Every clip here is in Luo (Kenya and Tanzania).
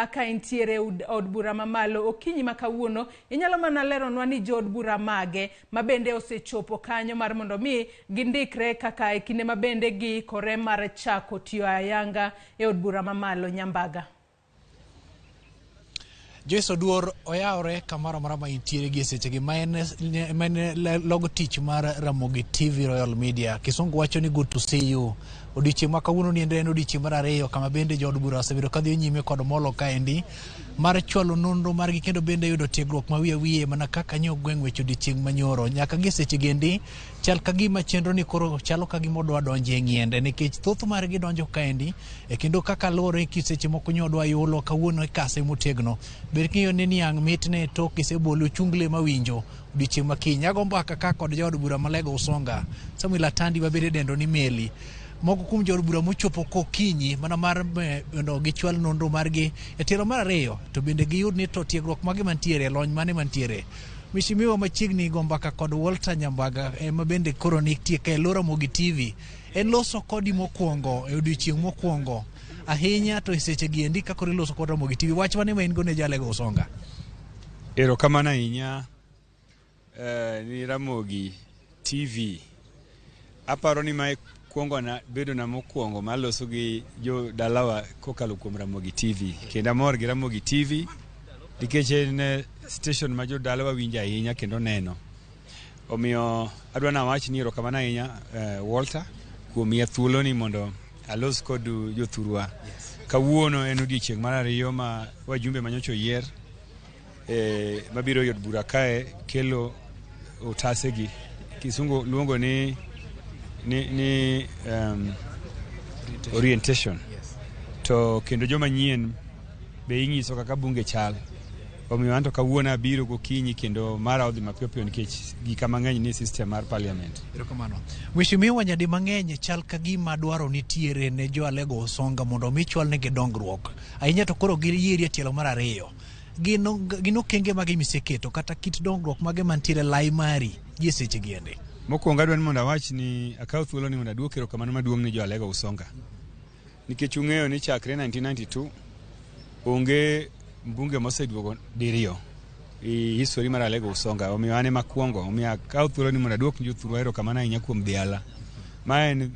ka intiere od bura mamalo okinyi ma kawuono. Inyalo mana leronwa ni jood bura mage ma bende osechopo kanyo mar mondo mi gindikre kaka e kinde ma bende giikore mar chako tiyo ayanga e od bura mamalo Nyambaga. Joyce Oduor oyawre kamoro amora ma intiere gi e sechegi ma en ma en logo tich mar Ramogi TV Royal Media. Kisungu wacho ni good to see you. Odiochieng' ma kawuono ni en odiochieng' mar ariyo kama bende jood bura osebedo kadhi nyime kod molo kaendi mar chwalo nonro margi kendo bende yudo tiegruok ma wiye wiye mana kaka nyo gweng' weche odiochieng' manyoro. Nyaka gi seche gendi chal ka gima chenro ni koro chalo ka gima odwa donjo e ng'iende nikech thoth margi donjo kaendi e kendo kaka luwore ki seche moko nyo odwa yulo kawuono ikase motegno. Ber king'eyo ni niang' mitne tok isebolo chungle mawinjo odiochieng' ma kiny. Ago mbaka ka kod jaod bura Malego Usonga, Samuel Atandi ma bende idendo ni Meli. Moko kuom jood bura mochopo kokinyi mana mar mondo gichwal nonro margi e tielo mar ariyo to bende giyud ni to tiegruok mage mantiere, lony mane mantiere. Mheshimiwa machiegni go mbaka kod Walter Nyambaga ema bende koro nitie ka e lo Ramogi TV. En loso kodi mokwongo e odiochieng' mokwongo ahinya to e seche gi endi ka koro iloso kod Ramogi TV. Wach mane ma in go ne Jalego Usonga? Erokamano ahinya ni Ramogi TV. Aparo ni mae kuongona bedona mokwongo maloso gi jodalawa kokalo kuom Ramogi TV. Kendo amor gi Ramogi TV nikech en station ma jodalawa winjo ahinya kendo neno. Omiyo adwa nawach ni erokamano ahinya Walter kuom miya thuolo ni mondo alos kod jothurwa. Kawuono en odiochieng' mar ariyo ma wajumbe manyocha oyier mabiro e od bura kae kelo otasegi. Kisungu luongo ni orientation. To kendo joma nyien be inyiso kaka bunge chal. Omiyo anto kawuono abiro gokinyi kendo mara odhi mapiyo piyo nikech gika mang'eny ni system mar parliament. Erokamano. Mheshimiwa, nyadi mang'eny chal ka gima dwaro nitiere ne jo Alego Usonga mondo mi chwalnegi dongruok. Ahinya to koro giyieri e tielo mar ariyo. Gin okenge mage miseketo kata kit dongruok mage mantiere lai mari gi e seche gi endi? Mokwongo adwa ni mondo awach ni akaw thuolo ni mondo aduok erokamano maduong' ni jo Alego Usonga. Nikech ung'eyo ni chakre 1992 onge mbunge moseduogo diriyo e history mar Alego Usonga. Omiyo an ema akwongo. Omiyo akaw thuolo ni mondo aduok ni jothurwa erokamano ahinya kuom dhiala. Ma en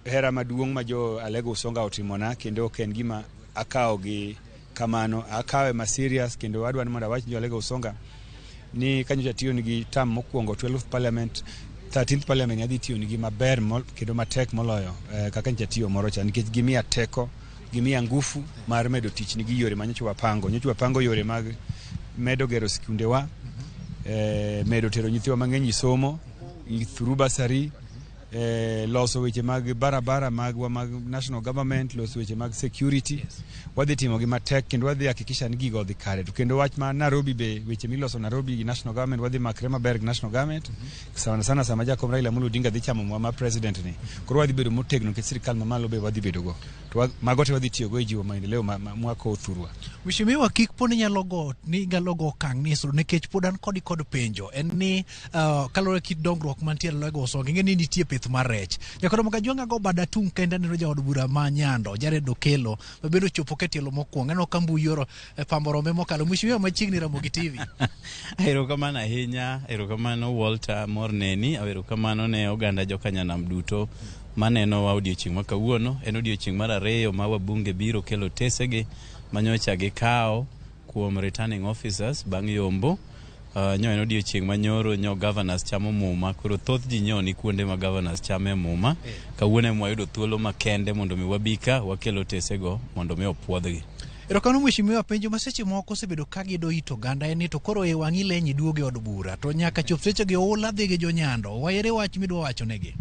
hera maduong' ma jo Alego Usonga otimona kendo ok en gima akawo gi kamano. Akawe ma serious kendo adwa ni mondo awach ni jo Alego Usonga ni kanyocha atiyo nigi term mokwongo 12th parliament 13th parliament adhi tiyo nigi maber kendo matek moloyo kaka nyocha atiyo moro cha nikech gimiya teko, gimiya ngufu mar medo tich nigi yore ma nyocha wapango. Nyocha wapango yore mag medo gero skundewa, medo tero nyithiwa mang'eny e somo through bursary, loso weche mag barabara magwa mag national government, loso weche mag security. Wadhi timo gi matek kendo wadhi hakikisha ni gigo odhi kare. To kendo wach ma Nairobi be weche miloso Nairobi gi national government wadhi makre maber gi national government. Sana sana sama Jakom Raila Amolo Odinga dhi chamo mwa ma president ni. Koro wadhi bedo motegno nikech sirikal mamalo be wadhi bedo go. To mago te wadhi tiyo go e jiwo maendeleo mwako thurwa. Mheshimiwa, kik po ni nyalo go ni nyalo go okang' ni nikech pod an kodi kod penjo en ni kaluwore kit dongruok mantiere Alego Usonga ing'e ni nitie pith mar rech. Nyakoro Kajwang' ago bada tung' kenda aneno jaod bura ma Nyando Jared Okello ma bende ochopo ka tielo mokwongo aneno ka mbui oro pambo rombe mokalo. Mheshimiwa machiegni Ramogi TV. Erokamano ahinya, erokamano Walter mor neni, erokamano ne oganda jokanyanam duto manenowa odiochieng' ma kawuono. En odiochieng' mar ariyo ma wabunge biro kelo tesegi manyocha gikawo kuom returning officers bang' yombo. Nyo en odiochieng' manyoro nyo governors chamo muma, koro thoth ji nyo ni kuonde ma governors chame muma. Kawuono ema wayudo thuolo makende mondo mi wabi ka wakelo tesego mondo mi opuodhgi. Erokamano mheshimiwa, penjo ma seche moko osebedo ka gido it oganda en ni to koro e wang'i leny iduogo e od bura to nyaka chop seche gi oula dhi gi jonyando. Waere wach midwa wacho negi?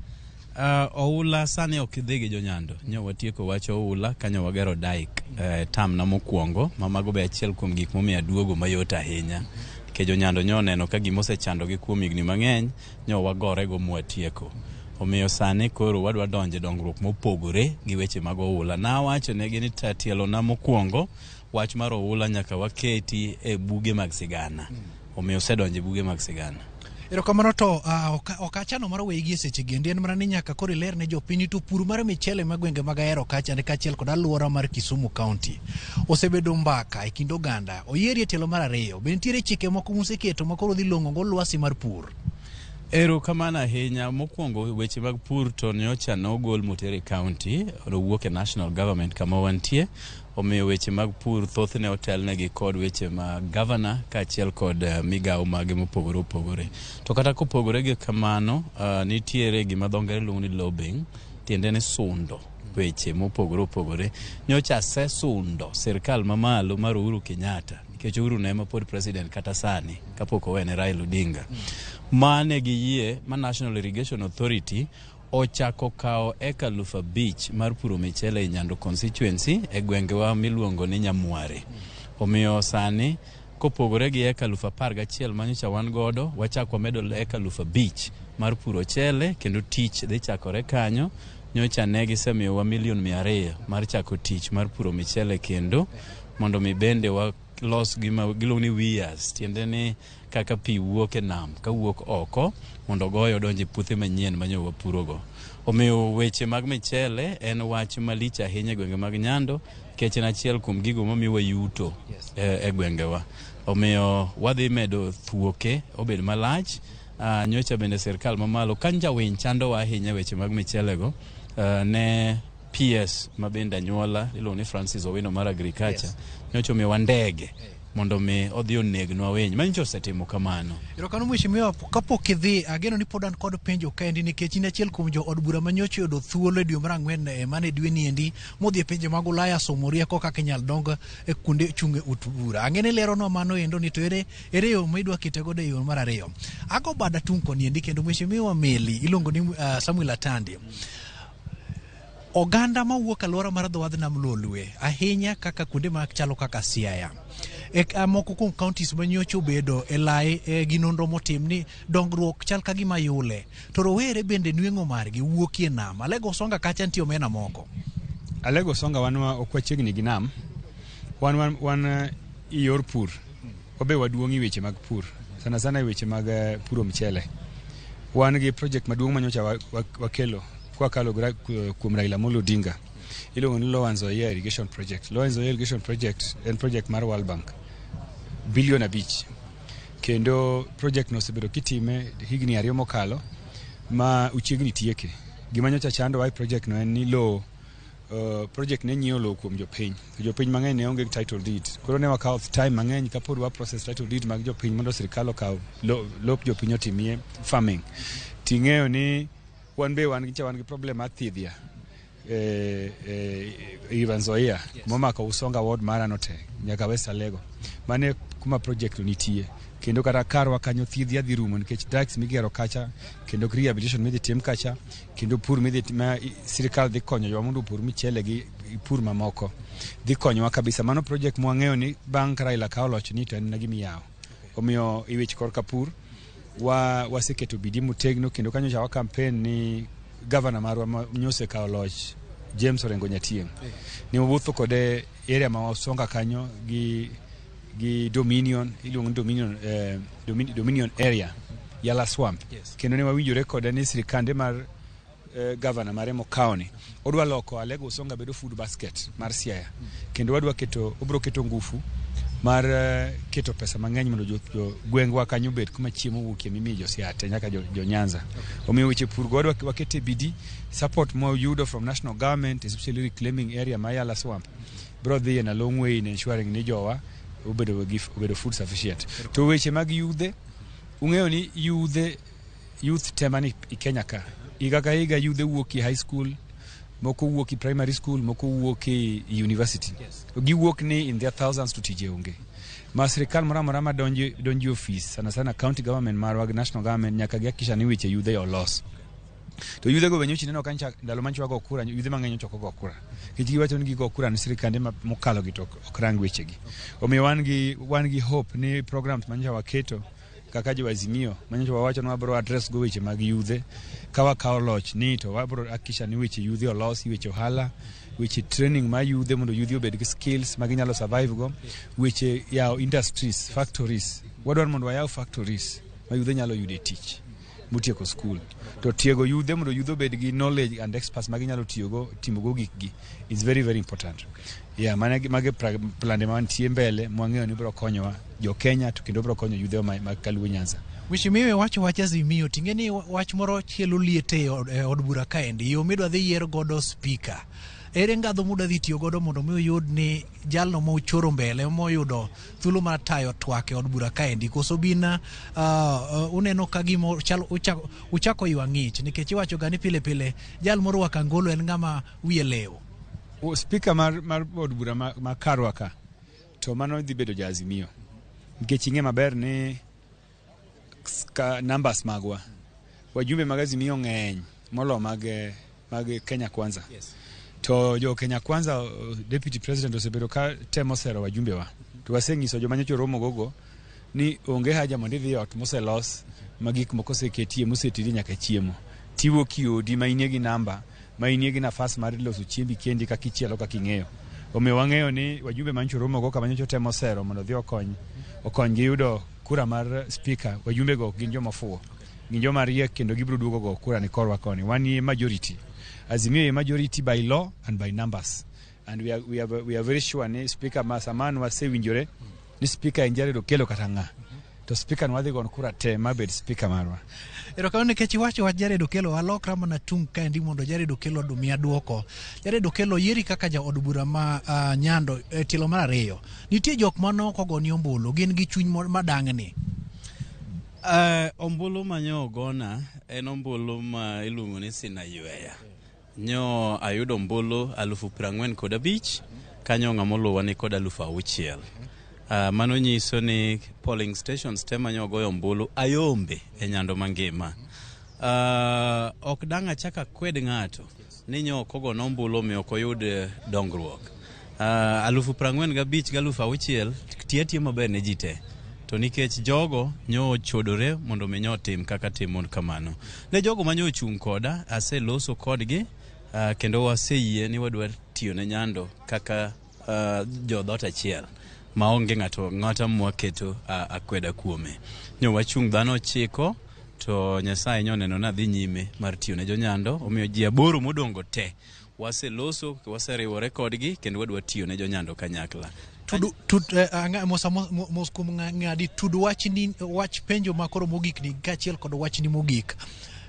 Oula sani ok dhi gi jonyando. Nyo watieko wach oula kanyo wagero dike term na mokwongo ma mago be achiel kuom gik momiyo aduogo mayot ahinya. Nikech jonyando nyo oneno ka gima osechandogi kuom higni mang'eny nyo wagorego mwatieko. Omiyo sani koro wadwa donjo e dongruok mopogore gi weche mag oula. Nawacho negi ni tielo na mokwongo wach mar oula nyaka waketi e buge mag sigana. Omiyo osedonjo e buge mag sigana. Erokamano to ok achano mar weyi gi e seche gi endi en mana ni nyaka koro iler ne jopiny to pur mar michele ma gwenge mag Ahero kacha ni kaachiel kod alwora mar Kisumu County osebedo mbaka e kind oganda. Oyieri e tielo mar ariyo. Be nitiere chike moko museketo ma koro dhi long'o go lwasi mar pur? Erokamano ahinya. Mokwongo weche mag pur to nyocha nogol moter e county, owuok e national government kama wantie. Omiyo weche mag pur thothne otelnegi kod weche mag governor kaachiel kod migawo mage mopogore opogore. To kata kopogore gi kamano, nitiere gima dho ngere luongo ni lobbying, tiende ni sundo weche mopogore opogore. Nyocha asesundo sirkal mamalo mar Uhuru Kenyatta, nikech Uhuru ne ema pod president kata sani kapok owene Raila Odinga. Mane giyie ma National Irrigation Authority ochako kawo eka 5,000 mar puro michele e Nyando constituency e gwengewa miluongo ni Nyamware. Omiyo sani kopogore gi eka 11,000 manyocha wan godo, wachak wamedo eka 5,000 mar puro chele kendo tich dhi chakore kanyo. Nyocha ne gisemiyowa milion 200 mar chako tich mar puro michele kendo mondo mi bende walos gima giluongo ni weirs, tiende ni kaka pi wuok e nam kawuok oko mondo ogoyo odonj e puothe manyien manyo wapurogo. Omiyo weche mag michele en wach malich ahinya e gwenge mag Nyando nikech en achiel kuom gigo mamiyowa yuto e gwengewa. Omiyo wadhi medo thuoke obed malach. Nyocha bende sirkal mamalo ka nja winy chandowa ahinya e weche mag michelego, ne PS ma bende anyuola iluongo ni Francis Owino mar agriculture nyocha omiyowa ndege mondo mi odhi onegnwa winy ma nyocha osetimo kamano. Erokamano mheshimiwa, kapok idhi ageno ni pod an kod penjo kaendi nikech in achiel kuom jo od bura manyocha oyudo thuolo e dwe mar ang'wen mane dwe ni endi modhi e pinje mag Ulaya somo rieko kaka inyal dong e kuonde chung' e ut bura. Ang'e ni leronwa mano endo ni to ere yo ma idwa kete godo e yo mar ariyo. Ago bada tung' koni endi kendo mheshimiwa Meli iluongo ni Samuel Atandi. Oganda mawuok alwora mar dho wadh nam Lolwe ahinya kaka kuonde machalo kaka Siaya e moko kuom counties manyocha obedo e lai gi nonro motim ni dongruok chal ka gima yule to rowere bende nweng'o margi wuokie nam. Alego Usonga kacha nitie omena moko. Alego Usonga wan ok wachiegni gi nam. Wan i yor pur. Wabe waduong' i weche mag pur. Sana sana e weche mag puro mchele. Wan gi project maduong' manyocha wakelo kwakalo kuom Raila Amolo Odinga. Iluongo ni Lower Nzoia Irrigation Project. Lower Nzoia Irrigation Project en project mar World Bank. Bilion 5. Kendo project no osebedo kitime higni 2 mokalo ma uchiegni tieke. Gima nyocha chandowa e project no en ni lowo project ne nyiewo lowo kuom jopiny. To jopiny mang'eny ne onge gi title deed. Koro ne wakawo time mang'eny kapod wa process title deed mag jopiny mondo sirikal okaw lop jopiny otimie farming. Ting'eyo ni wan be wan gi problem mar thidhia River Nzoia momako Usonga ward mara no te nyaka West Alego. Mane kuma project no nitie. Kendo kata karwa kanyo thidhia dhi rumo nikech dikes migero kacha kendo rehabilitation midhi tim kacha kendo pur midhi ma sirikal dhi konyo jowa mondo opur michele gi pur mamoko dhi konyowa kabisa. Mano project mwang'eyo ni bang' ka Raila kawo loch ni to en gima iyawo. Omiyo i weche korka pur waseketo bidii motegno kendo kanyocha wa campaign ni governor marwa ma nyosekawo loch James Orengo Nyatieng' ne wawuotho kode area ma Usonga kanyo gi Dominion iluongo ni Dominion, Dominion area Yala Swamp. Kendo ne wawinjore kode ni sirikande mar governor mare mokawo ni odwa loko Alego Usonga bedo food basket mar Siaya. Kendo wadwa keto obro keto ngufu mar keto pesa mang'eny mondo jo gwengwa kanyo obed kuma chiemo wuokie mimiyo jo Siaya te nyaka jo Nyanza. Omiyo weche pur go wadwa wakete bidii support mwayudo from national government especially reclaiming area ma Yala Swamp bro dhi in a long way in ensuring ni jowa obedo food sufficient. To weche mag yudhe, ung'eyo ni youth tema ni i Kenya ka. Higa ka higa yudhe wuok e high school, moko wuok e primary school, moko wuok e university. Giwuok ni in their thousands to tije onge. Ma sirikal moro amora ma donjo e office, sana sana county government marwa gi national government nyaka gihakikisha ni weche yudhe olos. To yudhe go be nyocha ineno ka ndalo manyocha wago kura, yudhe mang'eny nyocha ok ogo kura. Nikech giwacho ni gigo kura ne sirikande mokalo gi to ok rang wechegi. Omiyo wan gi hope ni programs manyocha waketo kaka jo Azimio manyocha wawacho ni wabro address go weche mag yudhe ka wakawo loch ni to wabro hakikisha ni weche yudhe olosi, weche ohala, weche training mar yudhe mondo yudhe obed gi skills ma ginyalo survive go, weche yawo industries, factories. Wadwaro mondo wayaw factories ma yudhe nyalo yude tich motieko skul. To tiego yudhe mondo yudhe obed gi knowledge and experts ma ginyalo tiyogo timogo gikgi is very very important. Yeah, mane mage plande mantie mbele mwang'eyo ni biro konyowa jo Kenya to kendo biro konyo yudhe ma Kaluo Nyanza. Mheshimiwa wacho wach Azimio ting'e ni wach moro chielo liete e od bura kaendi yo midwa dhi yier godo speaker. Ere ngadho mudwa dhi tiyo godo mondo mi uyud ni jalno ma uchoro mbele moyudo thuolo mar tayo twak e od bura kaendi koso bina uneno ka gima chal uchako ywa ng'ich nikech iwacho ga ni pile pile jal morwako angolo en ng'ama wiye lew. Speaker mar od bura ma karwa ka to mano dhi bedo ja Azimio nikech ing'e maber ni ka numbers magwa wajumbe mag Azimio ng'eny molo mag Kenya Kwanza. Yes. To jo Kenya Kwanza deputy president osebedo ka temo sero wajumbe wa. To waseng'iso joma nyocha romo gogo ni onge haja mondo idhi ot moselos ma gik moko oseketie mosetidi nyaka chiemo. Tiwuok e odi ma inie gi namba ma inie gi nafas mar loso chiembi kendi kaka ichielo kaka ing'eyo. Omiyo wang'eyo ni wajumbe manyocha romo go kama nyocha temo sero mondo odhi okony gi yudo kura mar speaker, wajumbe go gin joma ofuwo. Gin joma riek kendo gibiro duogo go kura ni korwa koni. Wan e majority. Azimio e majority by law and by numbers. And we are very sure ni speaker ma saman wasewinjore ni speaker en Jared Okello kata ng'a. To speaker nwadhi gon kura te mabed speaker marwa. Erokamano nikech iwacho wach Jared Okello, alokra mana tung' kaendi mondo Jared Okello omiya duoko. Jared Okello yieri kaka jaod bura ma Nyando e tielo mar ariyo. Nitie jok mane ok ogoni ombulu, gin gi chuny madang'ni. Ombulu manyo ogona en ombulu ma iluongo ni Sinayweya. Nyo ayudo ombulu 45,000 kanyo ng'ama oluwa ni kod 6,000. Mano nyiso ni polling stations te manyo ogoyo ombulu ayombe e Nyando mangima. Ok dang' achak akwed ng'ato ni nyo ok ogona ombulu omiyo ok oyud dongruok. 45,000 gi 6,000 tiyo atiya maber ne ji te. To nikech jogo nyo ochodore mondo mi nyo otim kaka timo kamano. Ne jogo manyo ochung' koda, aseloso kodgi kendo waseyie ni wadwa tiyo ne Nyando kaka jo dhoot achiel maonge ng'ato ng'ata mwaketo akweda kuome. Nyo wachung' dhano 9 to Nyasaye nyo neno na dhi nyime mar tiyo ne jo Nyando, omiyo ji 8 modongo te waseloso, waseriwore kodgi kendo wadwa tiyo ne jo Nyando kanyakla. Mos kuom ng'adi tud wachni wach penjo ma koro mogik ni kaachiel kod wachni mogik.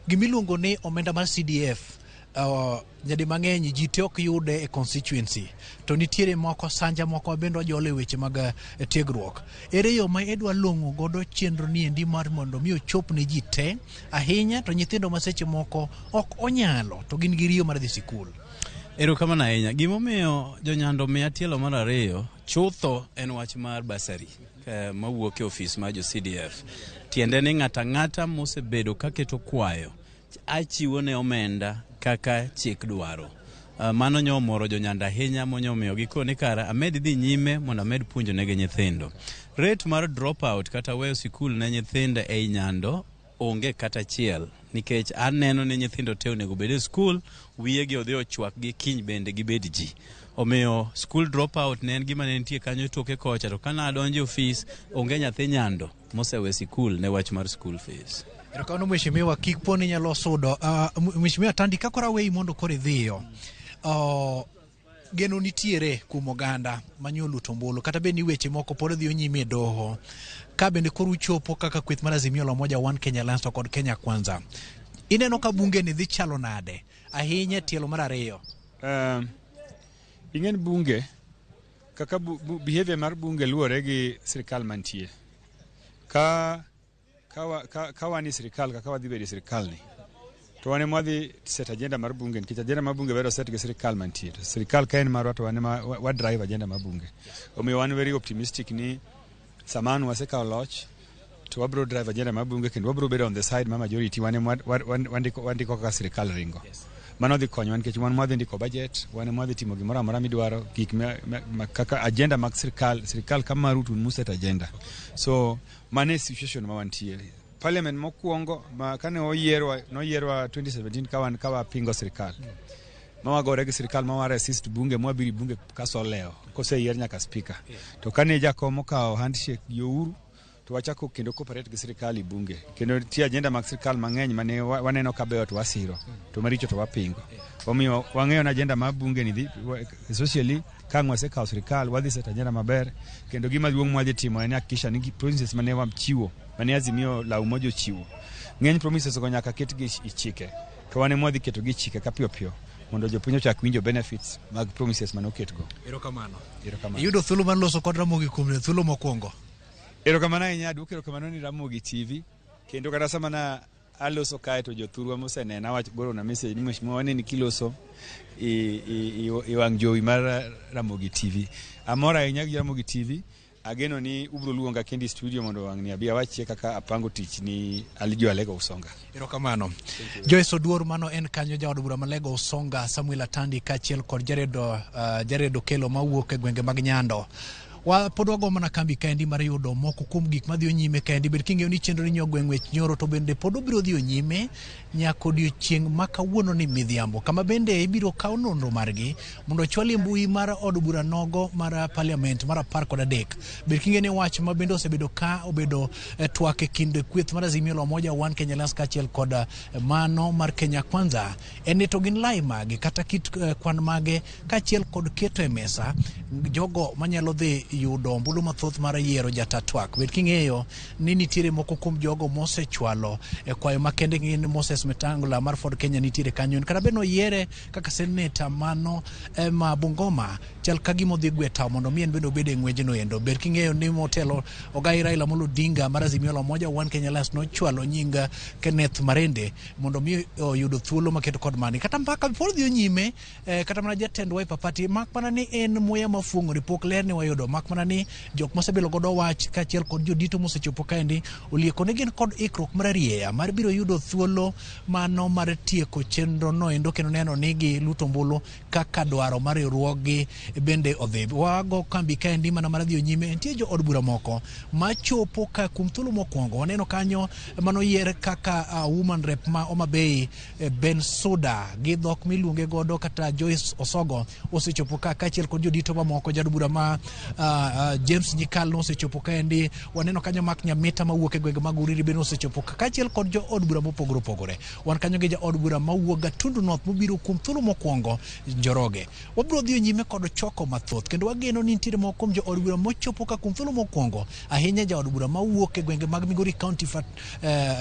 Gimiluongo ni omenda mar CDF nyadi mang'eny ji te ok yude e constituency to nitiere moko sanja moko bende ojolo e weche mag tiegruok. Ere yo ma idwa long'o godo chenro ni endi mar mondo mi ochop ne ji te ahinya to nyithindo ma seche moko ok onyalo to gin gi riyo mar dhi sikul. Erokamano ahinya. Gimomiyo jo Nyando miya tielo mar ariyo chutho en wach mar bursary mawuok e ofis mar jo CDF. Tiende ni ng'ata ng'ata mosebedo kaketo kwayo achiwo ne omenda kaka chik dwaro. Mano nyo omoro jo Nyando ahinya monyo omiyo gikoni kara amed dhi nyime mondo amed puonjo negi nyithindo. Rate mar dropout kata weyo sikul ne nyithindo ei Nyando onge kata achiel nikech aneno ni nyithindo te onego bed e skul, wiyegi odhi ochwakgi kiny bende gibed ji. Omiyo school dropout ne en gima ne nitie kanyo toke kocha to kana adonjo e ofis onge nyathi Nyando mosewe sikul ne wach mar school fees. Erokamano mheshimiwa, kik po ni inyalo sudo. Mheshimiwa Tandi, ka koro aweyi mondo koro idhiyo, geno nitiere kuom oganda manyo luto ombulu kata bed ni weche moko pod dhi nyime e doho ka bende koro uchopo kaka kweth mar Azimio la Umoja One Kenya Alliance to kod Kenya Kwanza, ineno ka bunge ni dhi chalo nade ahinya e tielo mar ariyo? Ing'e ni bunge kaka behavior mar bunge luwore gi sirikal mantie. Ka wan e sirikal kaka wadhi bedo e sirikal ni to wan ema wadhi set agenda mar bunge nikech agenda mar bunge bedo set gi sirikal mantie. To sirikal ka en marwa to wan ema wa drive agenda mar bunge. Omiyo wan very optimistic ni sama an wasekawo loch to wabiro drive agenda mar bunge kendo wabiro bedo on the side mar majority wan ema wandiko kaka sirikal ringo. Mano dhi konyowa nikech wan mwadhi ndiko budget, wan ema wadhi timo gimoro amora midwaro, gik ma kaka agenda mag sirikal, sirikal ka maru to un set agenda. So mano e situation ma wantie. Parliament mokwongo ma kane oyierwa noyierwa 2017 ka wan ka wapingo sirikal. Ma wagore gi sirikal ma wa resist bunge mwabiro bunge kaso olewo koseyier nyaka speaker. To kane jakom okawo handshake gi Uhuru To wachako kendo cooperate gi sirikal e bunge, kendo nitie agenda mag sirikal mang'eny mane waneno ka beyo to wasiro, to maricho to wapingo. Omiyo wang'eyo ni agenda mar bunge ni dhi especially ka ang' wasekawo sirikal, wadhi set agenda maber. Kendo gima duong' mwadhi timo en hakikisha ni promises mane wachiwo, mane Azimio la Umoja ochiwo, ng'eny promises go nyaka ketgi e chike, to wan ema wadhi ketogi e chike ka piyo piyo mondo jopiny ochak winjo benefits mag promises mane oketgo. Erokamano. Erokamano. Iyudo thuolo mar loso kod Ramogi kuom thuolo mokwongo. Erokamano ahinya, aduoko erokamano ni Ramogi TV. Kendo kata sama na aloso kae to jothurwa mosenena wach gorona message ni mheshimiwa waneni kiloso i wang' jowi mar Ramogi TV. Amor ahinya gi Ramogi TV. Ageno ni ubiro luonga kendo e studio mondo wang'ni abi awachie kaka apango tich ni jo Alego Usonga. Erokamano. Joyce Oduor, mano en kanyo jaod bura ma Alego Usonga Samuel Atandi kaachiel kod Jared, Jared Okelo mawuok e gwenge mag Nyando. Wa pod wago mana kambi kaendi mar yudo moko kuom gik madhi nyime kaendi. Bed king'eyo ni chenro ni gweng' wech nyoro to bende pod obiro dhi nyime nyaka odiochieng' ma kawuono ni midhiambo, kama bende ibiro kaw nonro margi mondo ochwal e mbui mar od bura nogo mar parliament mar 13. Bed king'eyo ni wach ma bende osebedo ka obedo twak e kind kweth mar Azimio la Umoja One Kenya Alliance kaachiel kod mano mar Kenya Kwanza en ni to gin lai mage kata kit kwan mage kaachiel kod keto e mesa jogo manyalo dhi yudo ombulu mathoth mar yiero jata twak. Bed king'eyo ni nitiere moko kuom jogo mosechwalo e kwayo makende gin Moses Wetangula mar Ford Kenya nitiere kanyo, kata bed noyiere kaka seneta mano ma Bungoma, chal ka gima odhi gwe tawo mondo mi en bende obed e ng'wejno endo. Bed king'eyo ni motelo ogai Raila Amolo Odinga mar Azimio la Umoja One Kenya Alliance nochwalo nying Kenneth Marende mondo mi oyudo thuolo maketo kod mani. Kata mbaka pod dhi nyime, kata mana jatend Wiper Party, mak mana ni en muya mafuong'ore pok ler ne wayudo, mak mana ni jok mosebilo godo wach kaachiel kod jodito mosechopo kaendi olieko ni gin kod ikruok mar arieya mar biro yudo thuolo mano mar tieko chenro no endo kendo neno ni giluto ombulu kaka dwaro mar riwruoggi bende odhi. Wago kambi kaendi mana mar dhi nyime. Nitie jo od bura moko machopo ka kuom thuolo mokwongo. Waneno kanyo manoyier kaka woman rep ma Homa Bay, Ben Suda gi dhok miluonge godo kata Joyce Osogo osechopo ka kaachiel kod jodito mamoko. Jaod bura ma James Nyikal nosechopo kaendi. Waneno kanyo Mark Nyamita mawuok e gwenge mag Uriri bende osechopo ka kaachiel kod jo od bura mopogore opogore. Wan kanyo gi jaod bura mawuok Gatundu North mobiro kuom thuolo mokwongo, Njoroge. Wabiro dhi nyime kod choko mathoth kendo wageno ni nitiere moko kuom jo od bura mochopo ka kuom thuolo mokwongo, ahinya jaod bura mawuok e gwenge mag Migori County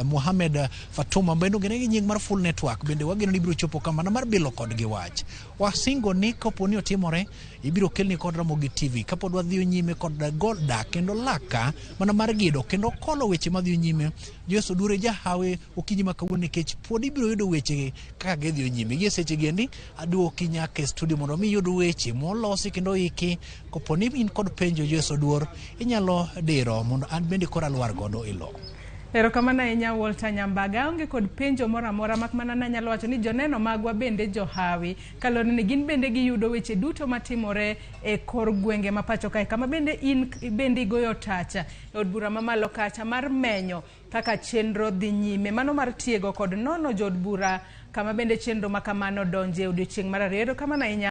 Mohamed Fatuma bende ong'ere gi nying mar Full Network bende wageno ni biro chopo ka mana mar bilo kodgi wach. Wasingo ni kapo ni otimore ibiro kelni kod Ramogi TV kapod wadhi nyime kod dak kendo laka mana mar gido kendo kolo weche madhi nyime. Joyce Oduor jahawi okinyi ma kawuono nikech pod ibiro yudo weche kaka gidhi nyime. Gi e seche gi endi aduoki nyaka e studio mondo mi iyud weche molosi kendo oiki. Kapo ni in kod penjo Joyce Oduor, inyalo diro mondo an bende koro alwar godo e lowo. Erokamano ahinya Walter Nyambaga. Aonge kod penjo moro amora, mak mana nanyalo wacho ni joneno magwa bende johawi kaluwore ni gin bende giyudo weche duto matimore e kor gwenge ma pacho kae, kama bende in bende igoyo tacha e od bura mamalo kacha mar menyo kaka chenro dhi nyime mano mar tiego kod nono jood bura, kama bende chenro ma kamano donje odiochieng' mar ariyo. Erokamano ahinya.